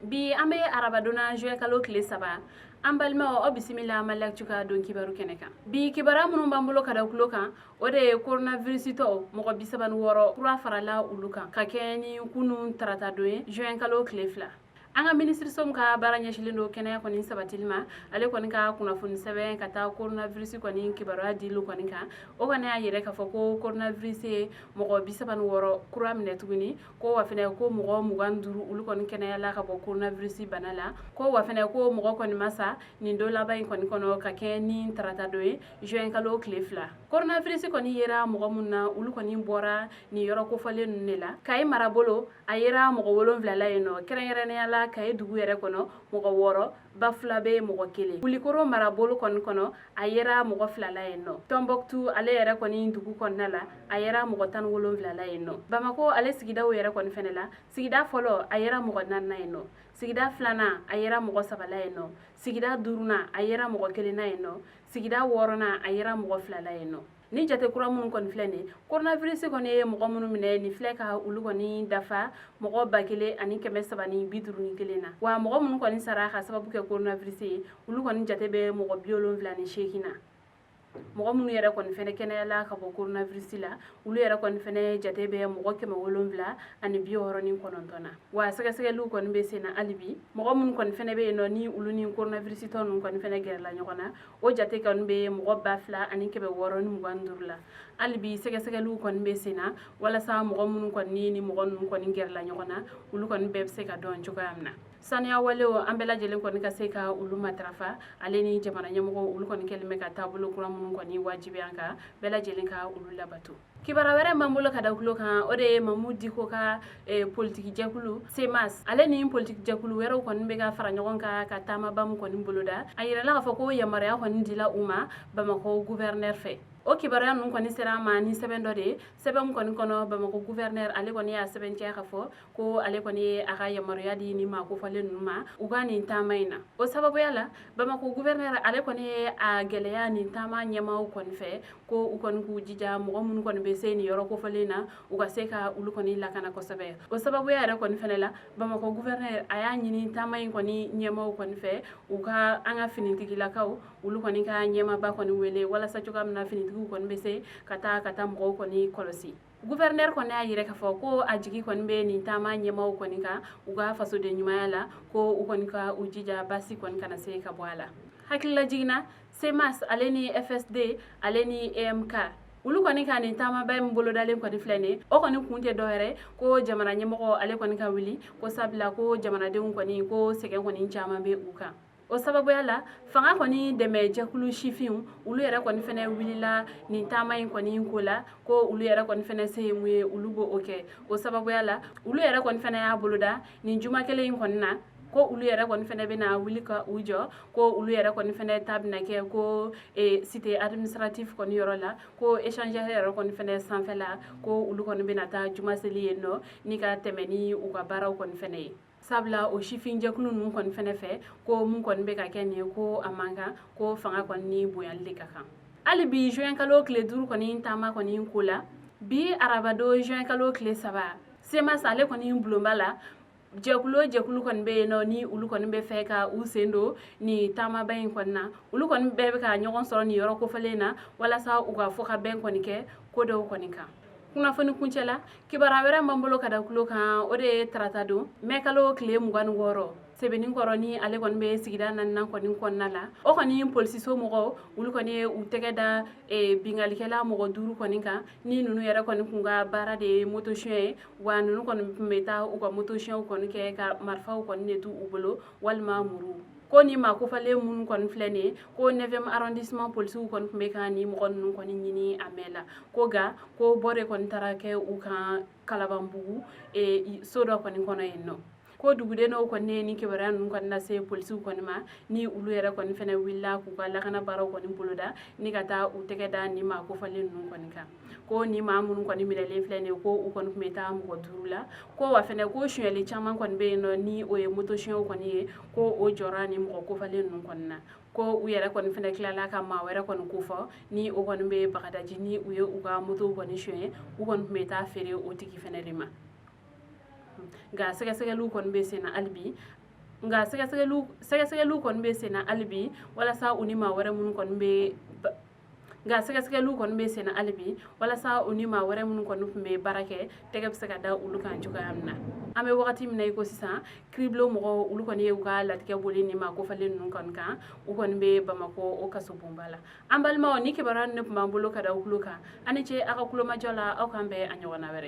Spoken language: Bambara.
Bi an bɛ arabadon na, juin kalo tile 3. An balimaw, aw bisimila Mali Actu ka don kibaru kɛnɛ kan. Bi kibaruya minnu b'an bolo ka da tulo kan, o de ye coronavirus tɔ mɔgɔ 36 kura farala olu kan ka kɛ ni kunun tarata don ye, juin kalo tile 2. An ka minisiriso min ka baara ɲɛsilen don kɛnɛya kɔni sabatili ma, ale kɔni ka kunnafoni sɛbɛn ka taa coronavirus kɔni kibaruya diliw kɔni kan, o kɔni y'a yɛrɛ k'a fɔ ko coronavirus ye mɔgɔ 36 kura minɛ tuguni, ko wa fɛnɛ ko mɔgɔ 25 olu kɔni kɛnɛyala ka bɔ coronavirus bana la, ko wa fɛnɛ ko mɔgɔ kɔni ma sa nin don laban in kɔni kɔnɔ ka kɛ ni tarata don ye, juin kalo tile 2. Coronavirus kɔni yera mɔgɔ minnu na, olu kɔni bɔra nin yɔrɔ kofɔlen ninnu de la. Kayi marabolo, a yera mɔgɔ 7 la yen nɔ, kɛrɛnkɛrɛnnenya la Kayi dugu yɛrɛ kɔnɔ mɔgɔ 6, Bafulabe mɔgɔ 1. Kulikoro marabolo kɔni kɔnɔ, a yera mɔgɔ 2 la yen nɔ. Tɔnbɔkutu ale yɛrɛ kɔni dugu kɔnɔna la, a yera mɔgɔ 17 la yen nɔ. Bamako ale sigidaw yɛrɛ kɔni fɛnɛ la, sigida fɔlɔ, a yera mɔgɔ 4 na yen nɔ. Sigida filanan, a yera mɔgɔ 3 la yen nɔ. Sigida duurunan, a yera mɔgɔ 1 na yen nɔ. Sigida wɔɔrɔnan, a yera mɔgɔ 2 la yen nɔ. Ni jate kura minnu kɔni filɛ nin, coronavirus kɔni ye mɔgɔ minnu minɛ nin filɛ ka olu kɔni dafa mɔgɔ 1351 na. Wa mɔgɔ minnu kɔni sara ka sababu kɛ coronavirus ye, olu kɔni jate bɛ mɔgɔ 78 na. Mɔgɔ minnu yɛrɛ kɔni fɛnɛ kɛnɛyala ka bɔ coronavirus la, olu yɛrɛ kɔni fɛnɛ jate bɛ mɔgɔ 769 na. Wa sɛgɛsɛgɛliw kɔni bɛ sen na hali bi. Mɔgɔ minnu kɔni fɛnɛ bɛ yen nɔ, ni olu ni coronavirus tɔ ninnu kɔni fɛnɛ gɛrɛla ɲɔgɔn na, o jate kɔni bɛ mɔgɔ 2625 la. Hali bi sɛgɛsɛgɛliw kɔni bɛ sen na walasa mɔgɔ minnu kɔni ni mɔgɔ ninnu kɔni gɛrɛla ɲɔgɔn na, olu kɔni bɛɛ bɛ se ka dɔn cogoya min na. Saniya walew, an bɛɛ lajɛlen kɔni ka se ka olu matarafa, ale ni jamana ɲɛmɔgɔw, olu kɔni kɛlen bɛ ka taabolo kura minnu kɔni wajibiya an kan, bɛɛ lajɛlen ka olu labato. Kibaruya wɛrɛ b'an bolo ka da tulo kan, o de ye Mamu Diko ka politiki jɛkulu CMAS, ale ni politiki jɛkulu wɛrɛw kɔni bɛ ka fara ɲɔgɔn kan ka taamaba min kɔni boloda. A yirala k'a fɔ ko yamaruya kɔni dila u ma Bamakɔ gouverneur fɛ. O kibaruya ninnu kɔni sera an ma ni sɛbɛn dɔ de ye. Sɛbɛn min kɔni kɔnɔ, Bamakɔ gouverneur ale kɔni y'a sɛbɛntiya k'a fɔ ko ale kɔni ye a ka yamaruya di nin maa kofɔlen ninnu ma u ka nin taama in na. O sababuya la, Bamakɔ gouverneur ale kɔni ye a gɛlɛya nin taama ɲɛmaaw kɔni fɛ ko u kɔni k'u jija, mɔgɔ minnu kɔni bɛ se nin yɔrɔ kofɔlen na, u ka se ka olu kɔni lakana kosɛbɛ. O sababuya yɛrɛ kɔni fɛnɛ la, Bamakɔ gouverneur a y'a ɲini taama in kɔni ɲɛmaaw kɔni fɛ, u ka an ka finitigilakaw, olu kɔni ka ɲɛmaaba kɔni wele, walasa cogoya min na finitigiw kɔni bɛ se ka taa mɔgɔw kɔni kɔlɔsi. Gouverneur kɔni y'a yira k'a fɔ ko a jigi kɔni bɛ nin taama ɲɛmaaw kɔni kan u ka fasoden ɲumanya la, ko u kɔni ka u jija basi kɔni kana se ka bɔ a la. Hakilila jiginna, CMAS ale ni FSD ale ni EMK, olu kɔni ka nin taamaba min bolodalen kɔni filɛ nin, o kɔni kun tɛ dɔwɛrɛ ko jamana ɲɛmɔgɔ ale kɔni ka wuli ko, sabula ko jamanadenw kɔni ko sɛgɛn kɔni caman bɛ u kan. O sababuya la, fanga kɔni dɛmɛ jɛkulu sifinw, olu yɛrɛ kɔni fɛnɛ wulila nin taama in kɔni ko la, ko olu yɛrɛ kɔni fɛnɛ se ye mun ye, olu b'o kɛ. O sababuya la, olu yɛrɛ kɔni fɛnɛ y'a boloda nin juma kelen in kɔni na ko olu yɛrɛ kɔni fɛnɛ bɛna wuli ka u jɔ, ko olu yɛrɛ kɔni fɛnɛ ta bɛna kɛ ko cité administrative kɔni yɔrɔ la, ko échangeur yɛrɛ kɔni fɛnɛ sanfɛla, ko olu kɔni bɛna taa juma seli yen nɔ ni ka tɛmɛ ni u ka baaraw kɔni fɛnɛ ye, sabula o sifinjɛkulu ninnu kɔni fɛnɛ fɛ ko mun kɔni bɛ ka kɛ nin ye, ko a man kan, ko fanga kɔni ni bonyali de ka kan. Hali bi juin kalo tile 5 kɔni taama kɔni ko la, bi arabadon, juin kalo tile 3, CMAS ale kɔni bulonba la, jɛkulu o jɛkulu kɔni bɛ yen nɔ, ni olu kɔni bɛ fɛ ka u sen don nin taamaba in kɔni na, olu kɔni bɛɛ bɛ ka ɲɔgɔn sɔrɔ nin yɔrɔ kofɔlen na walasa u ka fɔ ka bɛn kɔni kɛ ko dɔw kɔni kan. Kunnafoni kuncɛ la, kibaruya wɛrɛ b'an bolo ka da tulo kan, o de ye tarata don, mɛ kalo tile 26, Sebeninkɔrɔ ni ale kɔni bɛ sigida naaninan kɔni kɔnɔna la, o kɔni polisiso mɔgɔw, olu kɔni ye u tɛgɛ da binkalikɛla mɔgɔ 5 kɔni kan, ni ninnu yɛrɛ kɔni kun ka baara de ye moto suɲɛ ye. Wa ninnu kɔni tun bɛ taa u ka moto suɲɛw kɔni kɛ ka marifaw kɔni de t'u bolo walima muru. Ko ni maa kofalen minnu kɔni filɛ nin ye, ko 9e arrondissement polisiw kɔni tun bɛ ka nin mɔgɔ ninnu kɔni ɲini a mɛn la, ko nka ko bɔ de kɔni taara kɛ u kan Kalabanbugu so dɔ kɔni kɔnɔ yen nɔ. Ko duguden dɔw kɔni ye ni kibaruya ninnu kɔni lase polisiw kɔni ma, ni olu yɛrɛ kɔni fɛnɛ wulila k'u ka lakana baaraw kɔni boloda ni ka taa u tɛgɛ da nin maa kofalen ninnu kɔni kan. Ko ni maa minnu kɔni minɛlen filɛ nin ye, ko u kɔni tun bɛ taa mɔgɔ 5 la. Ko wa fɛnɛ ko sonyɛli caman kɔni bɛ yen nɔ, ni o ye moto sonyɛw kɔni ye, ko o jɔra ni mɔgɔ kofalen ninnu kɔni na. Ko u yɛrɛ kɔni fɛnɛ tilala ka maa wɛrɛ kɔni kofɔ, ni o kɔni bɛ Bagadaji, ni u ye u ka motow kɔni sonyɛ, u kɔni tun bɛ taa feere o tigi fɛnɛ de ma. Nka sɛgɛsɛgɛliw kɔni bɛ sen na hali bi. Nka sɛgɛsɛgɛliw kɔni bɛ senna hali bi walasa u ni maa wɛrɛ minnu kɔni bɛ nka sɛgɛsɛgɛliw kɔni bɛ senna hali bi walasa u ni maa wɛrɛ minnu kɔni tun bɛ baara kɛ, tɛgɛ bɛ se ka da olu kan cogoya min na. An bɛ wagati min na i ko sisan, kiribulon mɔgɔw, olu kɔni ye u ka latigɛ boli ni maa kofalen ninnu kɔni kan. U kɔni bɛ Bamakɔ o kasobonba la. An balimaw, ni kibaruya ne tun b'an bolo ka da aw tulo kan. Aw ni ce aw ka kulomajɔ la. Aw k'an bɛn a ɲɔgɔnna wɛrɛ.